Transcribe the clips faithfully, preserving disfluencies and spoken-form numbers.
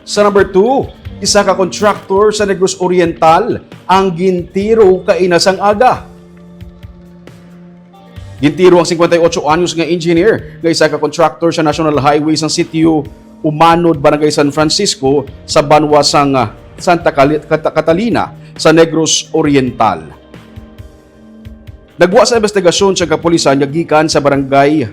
Sa number two, isa ka contractor sa Negros Oriental ang gintiro kaina sang aga. Gintiro ang fifty-eight anyos nga engineer nga isa ka contractor sa National Highway sa sitio Umanod, Barangay San Francisco, sa banwa sang, ah, Santa Cali-, Cata-, Catalina sa Negros Oriental. Nagwa sa investigasyon sa kapulisan nga gikan sa barangay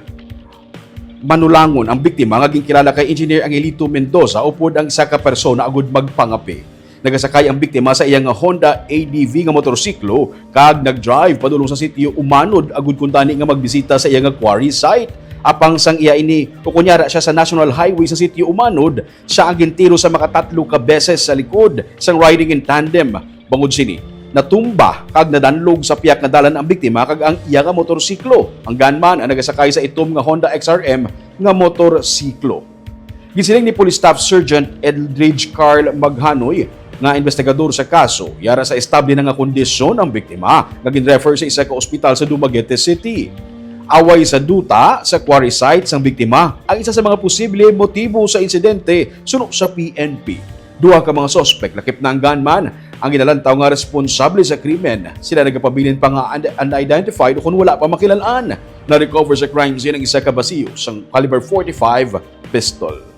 Manulangon ang biktima nga ginkilala kay Engineer Angelito Mendoza upod ang isa ka persona agud magpangape. Nagasakay ang biktima sa iya nga Honda A D V nga motorsiklo kag nag-drive padulong sa sitio Umanod agud kuntani nga magbisita sa iya nga quarry site. Apang sang iya ini, o kunyara siya sa National Highway sa sitio Umanod, siya ang gintiro sa makatatlo ka beses sa likod sang riding in tandem. Bangod sini, natumba kag nadanlog sa piyak nga dalan ang biktima kag ang iya nga motorsiklo. Ang gunman ang nagasakay sa itom nga Honda X R M nga motorsiklo. Gisiling ni Police Staff Sergeant Eldridge Carl Maghanoy, nga investigador sa kaso, yara sa estable na nga kondisyon ang biktima nga gin-refer sa isa ka ospital sa Dumaguete City. Away sa duta sa quarry site sang biktima ang isa sa mga posible motibo sa insidente suno sa P N P. Duha ka mga suspek lakip na ang gunman ang ginalantaw nga responsable sa krimen. Sila nagapabilin pa nga un-, unidentified o kung wala pa makilal-an. Na-recover sa crime scene ang isa ka basiyo sang caliber forty-five pistol.